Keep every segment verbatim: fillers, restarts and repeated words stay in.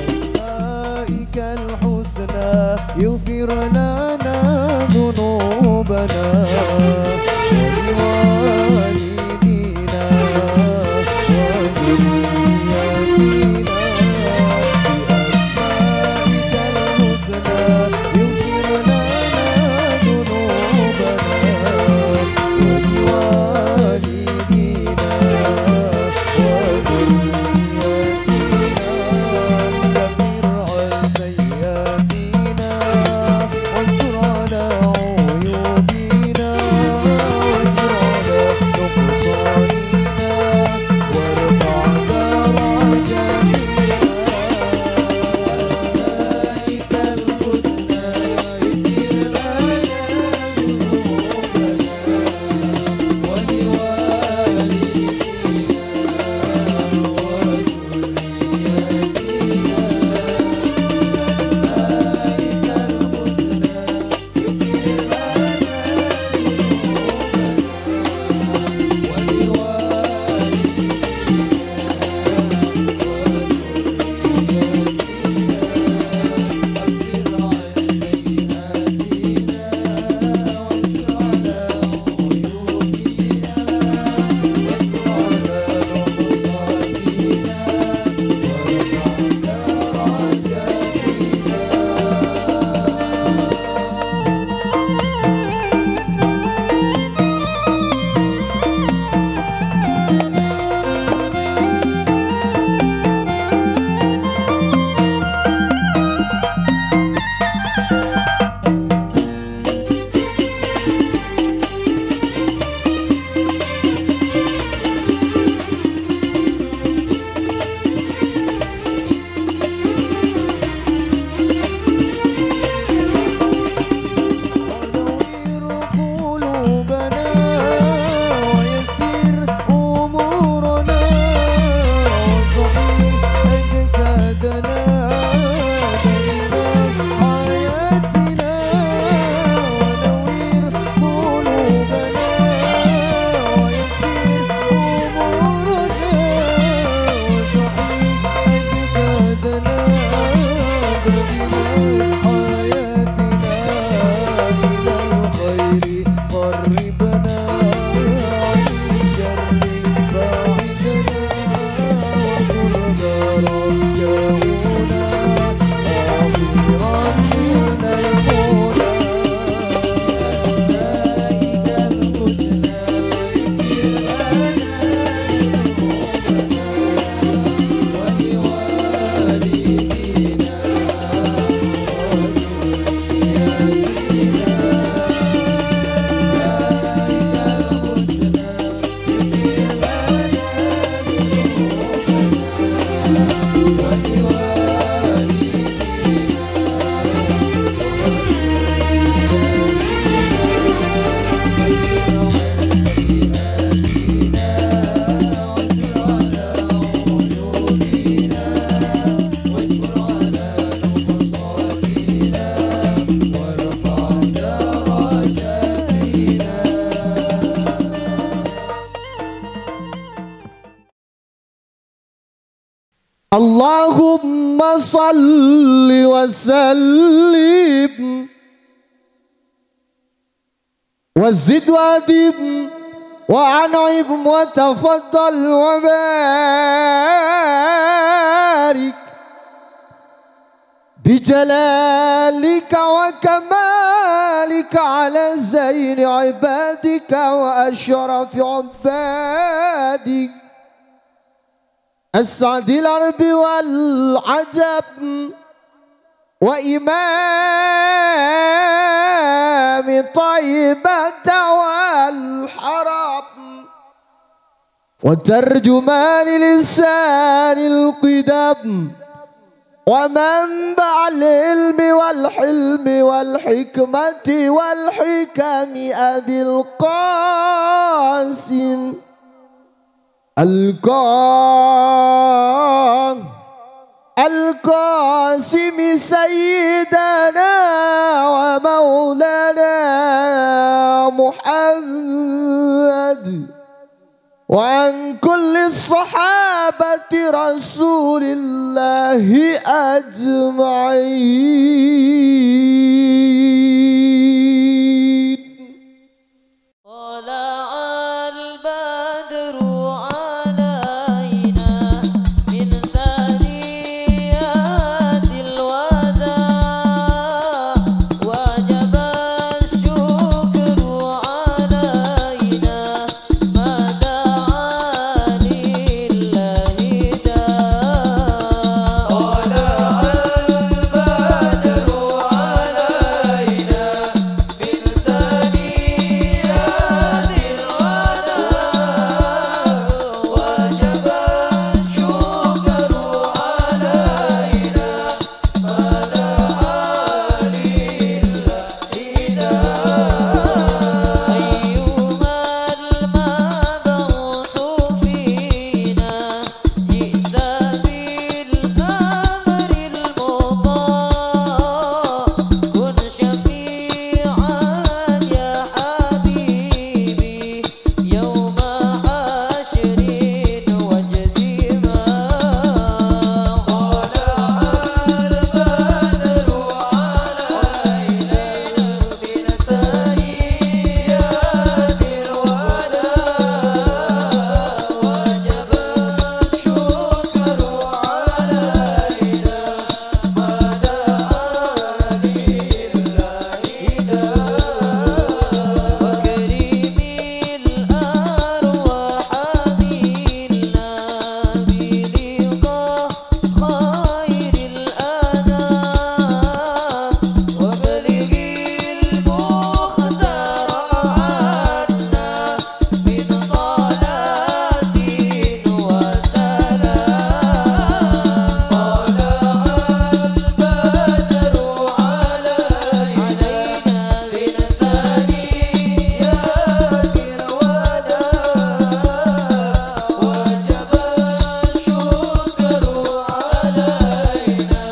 بأسمائك الحسنى اغفر لنا ذنوبنا ولوالدينا وذرياتنا. بأسمائك الحسنى اغفر لنا ذنوبنا ولوالدينا وذرياتنا. كفر عن سيئاتنا واستر على عيوبنا واجبر على نقصاننا وارفع درجاتنا. ونور قلوبنا ويسر أمورنا وصحح أجسادنا دائما حياتنا. ونور قلوبنا ويسر أمورنا وصحح أجسادنا دائما حياتنا إلى الخير قربنا عن الشر بعدنا وقرب رجاؤنا آخرا إلى المنى. اللهم صل وسلم وزد وأدم وأنعم وتفضل وبارك بجلالك وكمالك على زين عبادك وأشرف عبادك أسعد العرب والعجم وإمام طيبة والحرم وترجمان لسان القدم، ومنبع العلم والحلم والحكمة والحكم أبي القاسم القا-، القاسم سيدنا ومولانا محمد، وعن كل صحابة رسول الله أجمعين. طلع البدر علينا من ثنيات الوداع، وجب الشكر علينا ما دعا لله داع. طلع البدر علينا من ثنيات الوداع، وجب الشكر علينا ما دعا لله داع. أيها المبعوث فينا، جئت بالأمر المطاع، كن شفيعا يا حبيبي يوم حشر واجتماع. طلع البدر علينا من ثنيات الوداع، وجب الشكر علينا ما دعا لله داع. وأكرم الأرواح منا بلقاء خير الأنام، وأبلغ المختار عنا من صلاة وسلام. طلع البدر علينا من ثنيات الوداع، وجب الشكر علينا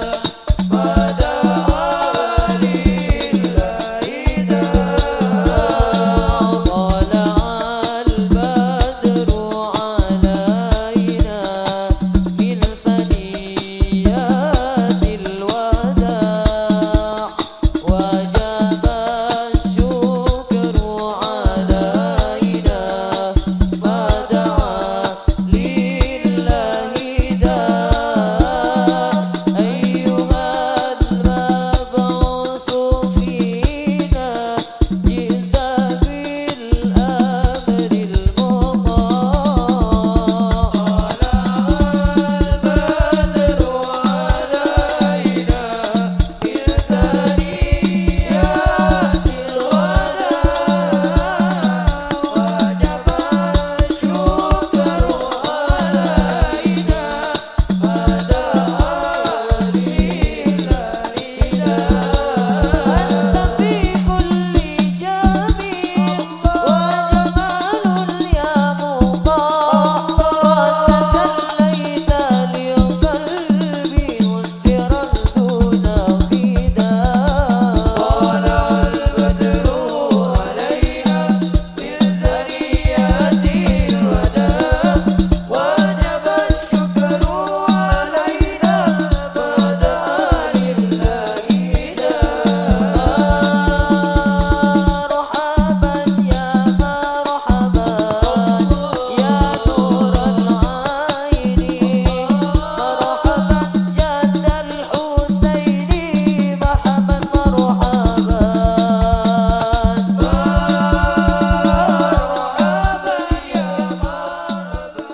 ما دعا لله داع. طلع البدر علينا من ثنيات الوداع، وجب الشكر علينا ما دعا لله داع. أيها المبعوث فينا، جئت بالأمر المطاع. طلع البدر علينا من ثنيات الوداع، وجب الشكر علينا ما دعا لله داع. أنت في كل جميل وجمال يا مطاع، قد تجليت لقلبي مسفرا دون خداع. طلع البدر علينا من ثنيات الوداع، وجب الشكر علينا ما دعا لله داع. مرحبا يا مرحبا يا نور العين، مرحبا جد الحسين محمد، مرحبا. مرحبا يا مرحبا.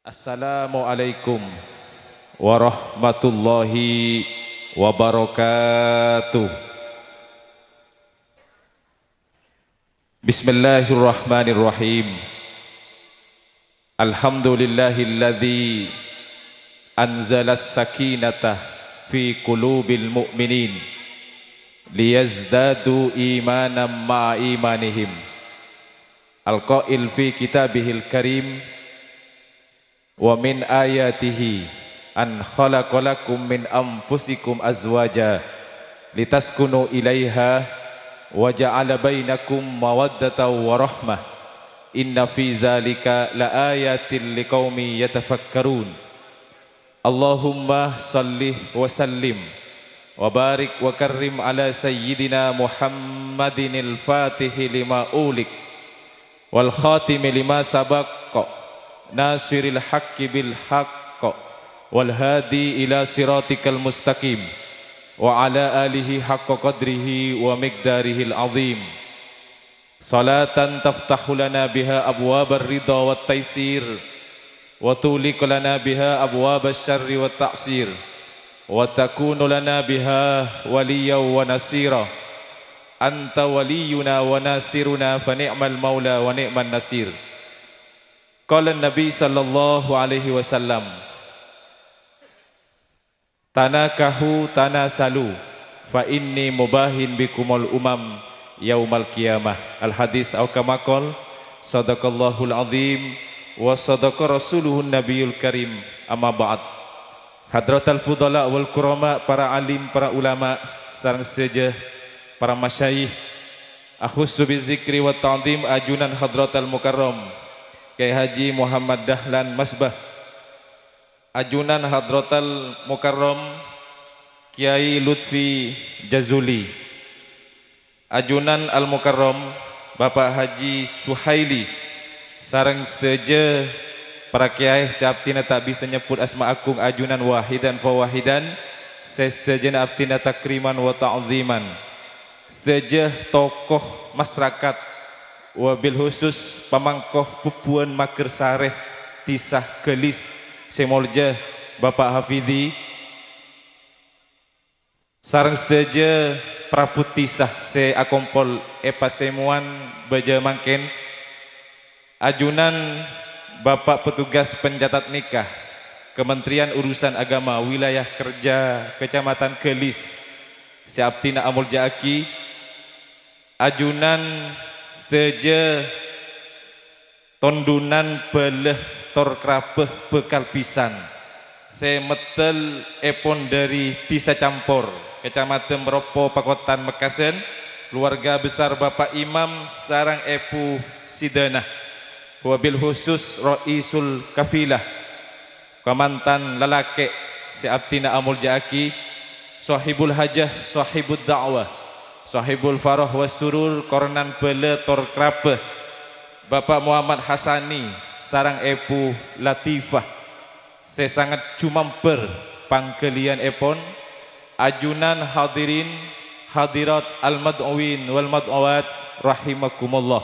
Assalamualaikum warahmatullahi wabarakatuh. Bismillahirrahmanirrahim. Alhamdulillahilladzi anzalas sakinata fi qulubil mu'minin liyazdadu imanan ma'a imanihim. Al-qail fi kitabihil karim, "Wa min ayatihi an khalaqa lakum min anfusikum azwaja litaskunu ilaiha wa ja'ala bainakum mawaddatan wa rahmah. Inna fi dzalika laayatil liqaumi yatafakkarun." Allahumma shalli wa sallim wa barik wa karrim ala sayyidina Muhammadinil fatihi lima ulik wal khatimi lima sabaq, nasiril haqqi bil haqq, wal hadi ila siratikal mustaqim, wa ala alihi haqqa qadrihi wa miqdarihil azim. Salatan taftahu lana biha abwabar ridha wat taisir, wa tughliqu lana biha abwabasy syarri wat ta'sir, wa takunu lana biha waliyyan wa nasira. Anta waliyuna wa nasiruna, fa ni'mal maula wa ni'man nasir. Qala Nabi sallallahu alaihi wasallam, "Tanakahu tanasalu, fa inni mubahin bikumul umam yaumal qiyamah." Al-hadis au kama qol, sadaqallahul azim wa sadaqa rasuluhun nabiyul karim, amma ba'd. Hadratal fudala wal kurama, para alim, para ulama, sareng sadhâjâ para masyayikh, akhussu bizikri wa ta'zim ajunan hadratal mukarram Kiai Haji Muhammad Dahlan Masbah, ajunan hadratal mukarram Kiai Lutfi Jazuli, ajunan al-mukarram Bapak Haji Suhaili, sareng sadhâjâ para kiai sè abdhina ta' bisa nyebbhut asma agung ajunan wahidan fa wahidan, sè sadhâjâna abdhina takriman wa ta'ziman. Sadhâjâ tokoh masarakat, wabil khusus pamangko bhubhuwân Magersarè, Dhisa Galis, sè molja Bapak Hafidi, sareng sadhâjâ prabhu dhisa sè akompol è pasemowan bâjâ mangkèn, ajunan Bapak petugas pencatat nikah Kementerian Urusan Agama Wilayah Kerja Kecamatan Galis sè abdhina amolja'aghi, ajunan sadhâjâ tondhunan bhâlâ tor krabhâ bhâkal bhisan sè meddhâl èpon dhâri Dhisa Campor, Kecamatan Meropo, Pakottan Mekkasân, keluarga besar Bapak Imam sareng Èbhu Sidana, wabil khusus Raisul Kafilah, kamantan lalakè' sè abdhina amolja'aghi, Sohibul Hajah, Sohibud Da'wah, Sohibul Farah was Surur, koronan bhâlâ tor krabhâ, Bapak Muhammad Hasani sareng Èbhu Latifah, sè sanget jumambhâr pangghâliyânèpon, ajunan hadirin hadirat al-mad'uwin wal mad'uwat rahimakumullah.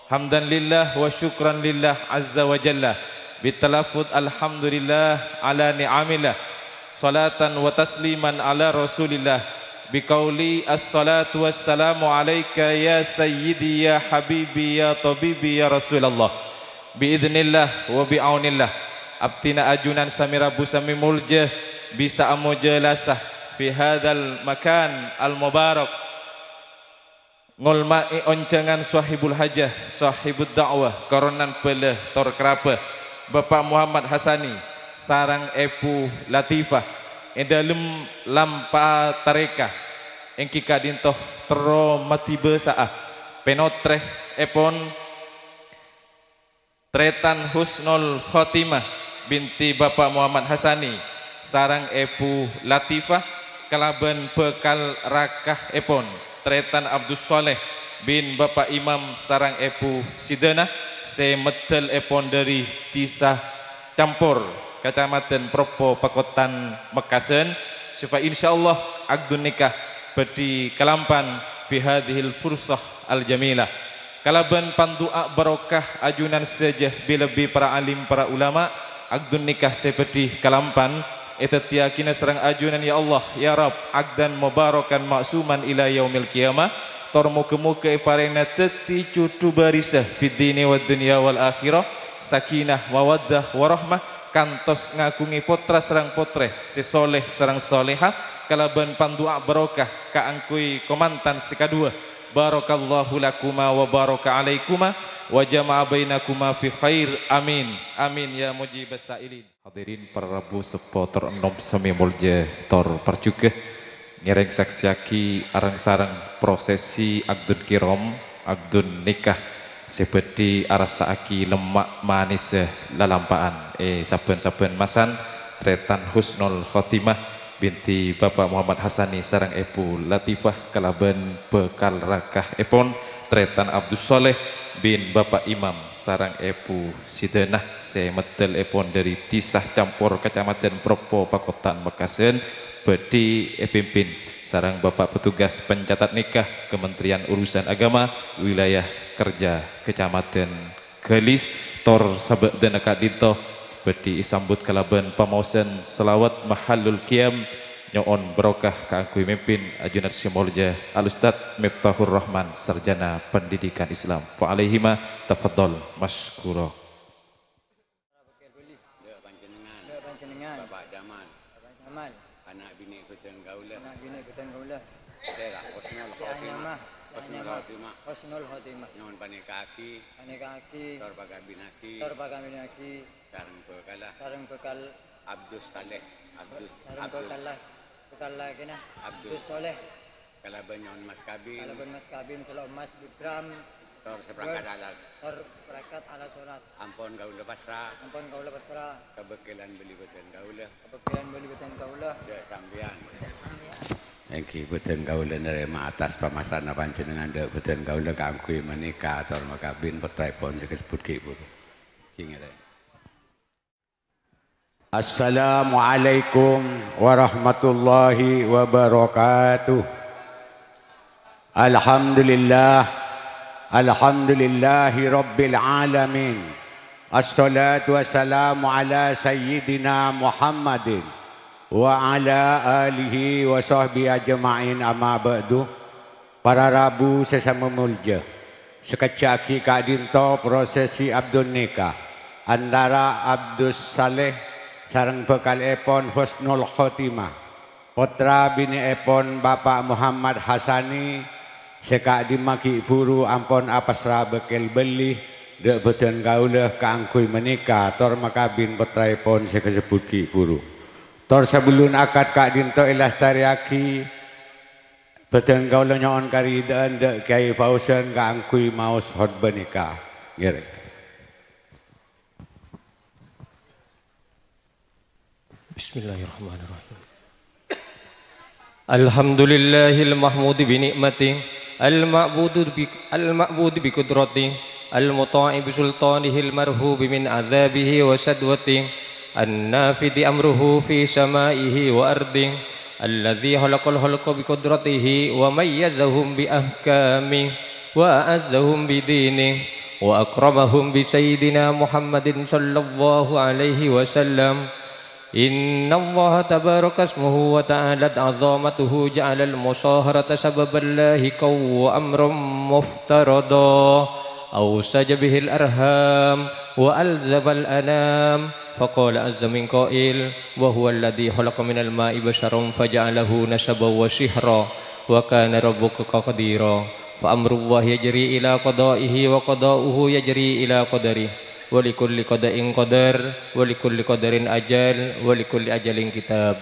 Hamdan lillah wa syukran lillah azza wa jalla, bitalaffuz alhamdulillah ala ni'amillah, salatan wa tasliman ala rasulillah, biqauli assalatu wassalamu alaika ya sayyidi ya habibi ya tabibi ya Rasulallah. Biidznillah wa bi'aunillah, abdhina ajunan samè rabu samè molja bisa amoja lasa fi hadzal makan al-mubarak, ngolmaè onjhângan Sohibul Hajah, Sohibud Da'wah, koronan bhâlâ tor krabhâ, Bapak Muhammad Hasani sareng Èbhu Latifah, è dhâlem lampa tarèka, èngghi ka'dinto terro madhibasa'a pènotrèèpon Trètan Husnul Khotimah binti Bapak Muhammad Hasani sareng Èbhu Latifah kalabân bhâkal raka'èpon Trètan Abdus Shaleh bin Bapak Imam sareng Èbhu Sidana sè meddhâlèpon dhâri Dhisa Campor, Kacamadhân Proppo, Pakottan Mekkasân, sè pa insyaallah akdun nikah bhâdhi kalampan fi hadzihil fursah al-jamilah. Kalabân pandu'a barokah ajunan sadhâjâ, bi-lebbi para alim, para ulama, akdun nikah sè bhâdhi kalampan èdhâddhiyâghinâ sareng ajunan, ya Allah, ya Rabb, akdan mubarakan ma'suman ila yaumil qiyamah, tor moghâ-moghâ èparèngana dhâddhi jhudhu bârisa fid dini wad dunya wal akhirah, sakinah, mawaddah, warahmah, kantos ngaghungè pottra sareng pottrè sè soleh sareng soleha, kalabân pandu'a barokah kaangghuy kamantan sè kaduwâ. Barakallahu lakuma wa baraka alaikuma wa jama'a bainakuma fi khair. Amin. Amin ya mujibas sa'ilin. Hadirin para rabu seppo tor ennom sami molja tor parjughâ, ngèrèng saksèyaghi areng-sareng prosesi akdun kirom, akdun nikah sè bhâdhi arassa'aghi lemma' manèssa lalampa'an è sabbhân-sabbhân masan, trètan husnul khotimah binti Bapak Muhammad Hasani sareng Èbhu Latifah kalabân bhâkal raka'èpon, trètan Abdus Shaleh bin Bapak Imam sareng Èbhu Sidanah sè meddhâlèpon dhâri Dhisa Campor, Kacamadhân Proppo, Pakotta'an Mekkasân, bhâdhi èpimpin sareng Bapak petugas pencatat nikah Kementerian Urusan Agama, Wilayah Kerja Kacamadhân Galis, tor sabâdâna ka'dinto bhâdhi èsambut kalabân pamaosan shalawat mahallul qiyam, nyo'on barokah kaangghuy mimpin ajunan sè molja Al-Ustadz Miftahur Rahman, Sarjana Pendidikan Islam. Wa alaihima tafaddal masykura. Dâ' panjhennengngan. Dâ' panjhennengngan. Bapak Jamal. Bapak Jamal. Ana' binè' bhâdhân kaulâ. Ana' binè' bhâdhân kaulâ. Sè la husnul khotimah. Sè anyama, sè anyama husnul khotimah. Husnul khotimah. Nyo'on panèka'aghi. Panèka'aghi. Tor pakabinaghi. Tor pakabinaghi. Sareng bhâkalla. Sareng bhâkal. Abdus Saleh. Abdus. Sareng Abdus. Bhâkalla. Bhâkal lakèna. Abdus. Abdus Saleh. Kalabân nyo'on mas kabin. Kalabân mas kabin, sè lo' emmas, dibram. Tor saparakat alas. Tor saparakat alas sholat. Ampon kaulâ pasra. Ampon kaulâ pasra. Kabâkkèlan bâli bhâdhân kaulâ. Kabâkkèlan bâli bhâdhân kaulâ. Dâ' sampèyan. Èngghi bhâdhân kaulâ narèma atas pamasanna panjhennengngan dâ' bhâdhân kaulâ kaangghuy manèka tor makabin pottraèpon sè kasebbhut ghi' bhuru. Èngghi ngèrèng. Assalamualaikum warahmatullahi wabarakatuh. Alhamdulillah. Alhamdulillahi rabbil alamin. Assalatu wassalamu ala sayyidina Muhammadin wa ala alihi wa sahbihi ajma'in, amma ba'du. Para rabu sè samamolja, sakejjhâ' aghi' ka'dinto prosesi abdun nikah antara Abdus Saleh sareng bhâkalèpon Husnul Khotimah, pottra binè'èpon Bapak Muhammad Hasani, sè ka'dimma ghi' bhuru ampon apasra bâkkèl bâli dâ' bhâdhân kaulâ kaangghuy manèka tor makabin pottraèpon sè kasebbhut ghi' bhuru. Tor sabellunna akad ka'dinto èlastarèyaghi, bhâdhân kaulâ nyo'on karidhâ'ân dâ' Kèyaè Fauzan kaangghuy maos khotbah nèka. Ngèrèng. Bismillahirrahmanirrahim. Alhamdulillahil mahmudi bi ni'mati, al-ma'budu bi, al-ma'budu bi qudrati, al-mutha'i bi sultanihil marhubi min adzabihi wa sadwati, an-nafidhi amruhu fi sama'ihi wa ardhi, alladzi khalaqal khalqa bi qudratihi wa mayyazahum bi ahkami, wa a'azzahum bi dini, wa akramahum bi sayyidina Muhammadin sallallahu alaihi wasallam. Innallaha tabarakasmuhu wa ta'alat 'azamatuhu ja'alal musaharata sababan lahiqan wa amran muftarada, awsaja bihil arham, wa alzamal anam. Faqala azza min qail, wa huwa alladzi khalaqa minal ma'i basyaran faja'alahu nasaban wa sihra, wa kana rabbuka qadira. Fa amrullahi yajri ila qada'ihi wa qada'uhu yajri ila qadarihi. Wa likulli qada'in qadar, wa likulli qadarin ajal, wa likulli ajalin kitab.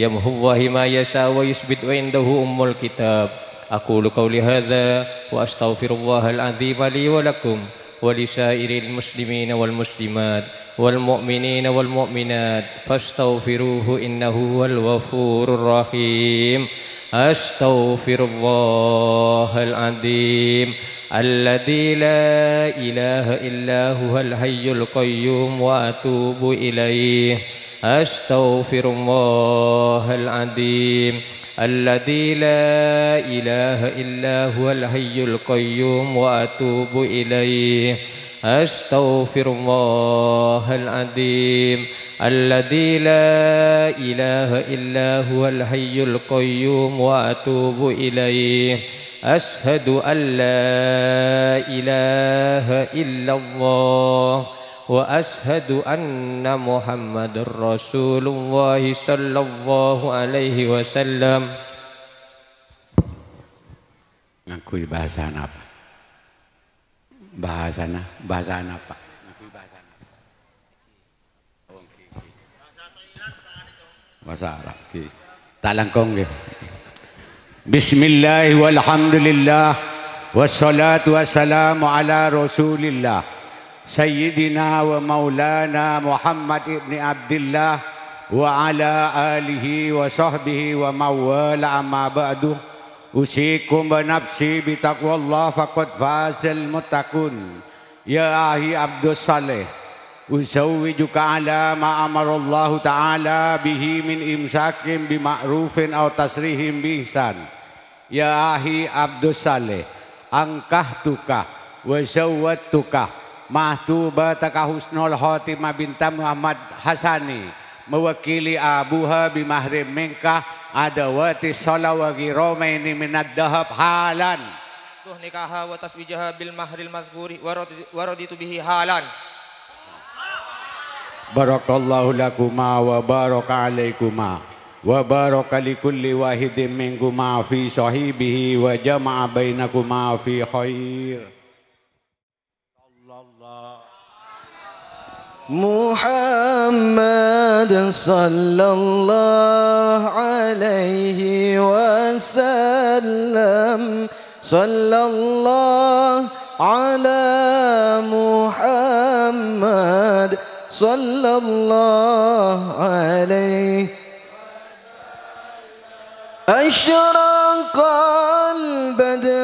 Yamhullahi ma yasha wa yusbit wa indahu ummul kitab. Aqulu qawli hadza wa astaghfirullahal azima li wa lakum wa li sairil muslimina wal muslimat wal mu'minina wal mu'minat fastaghfiruhu innahu huwal ghafurur rahim. Astaghfirullahal azim alladzi la ilaha illa huwal hayyul qayyum wa atubu ilaih. Astaghfirullahal azim alladzi la ilaha illa huwal hayyul qayyum wa atubu ilaih. Astaghfirullahal azim alladzi la ilaha illa huwal hayyul qayyum wa atubu ilaih. Asyhadu an la ilaha illallah وأشهد أن محمدا رسول الله صلى الله عليه وسلم. Ngangghuy bhâsa napa? Bhâsana, bhâsa napa? Ngangghuy bhâsa napa? Bhâsa Arab, ghi. Ta' langkong, ghi. Bismillah walhamdulillah, wassalatu wassalamu ala Rasulillah, Sayyidina wa Maulana Muhammad ibni Abdillah, wa ala alihi wa sahbihi wa mawala, amma ba'du. Usikum wa nafsi bitaqwallah, faqad fazal muttaqun. Ya akhi Abdus Saleh, uzawwijuka ala ma amarallahu ta'ala bihi min imsakin bima'rufin aw tasrihim biihsan. Ya akhi Abdus Saleh, ankahtuka wa zawwajtuka mahtubataka husnul khotimah binta Muhammad Hasani, mewakili abuha bimahrin minka, adawati shola wa ghiromaini minad dahab halan. Tuh nikaha wa taswijaha bil mahril mazkuri wa radi-, wa raditu bihi halan. Barakallahu lakuma wa baraka alaikuma wa baraka li kulli wahidin minkuma fi sahibihi wa jama'a bainakuma fi khair. محمد صلى الله عليه وسلم. صلى الله على محمد. صلى الله عليه. أشرق البدر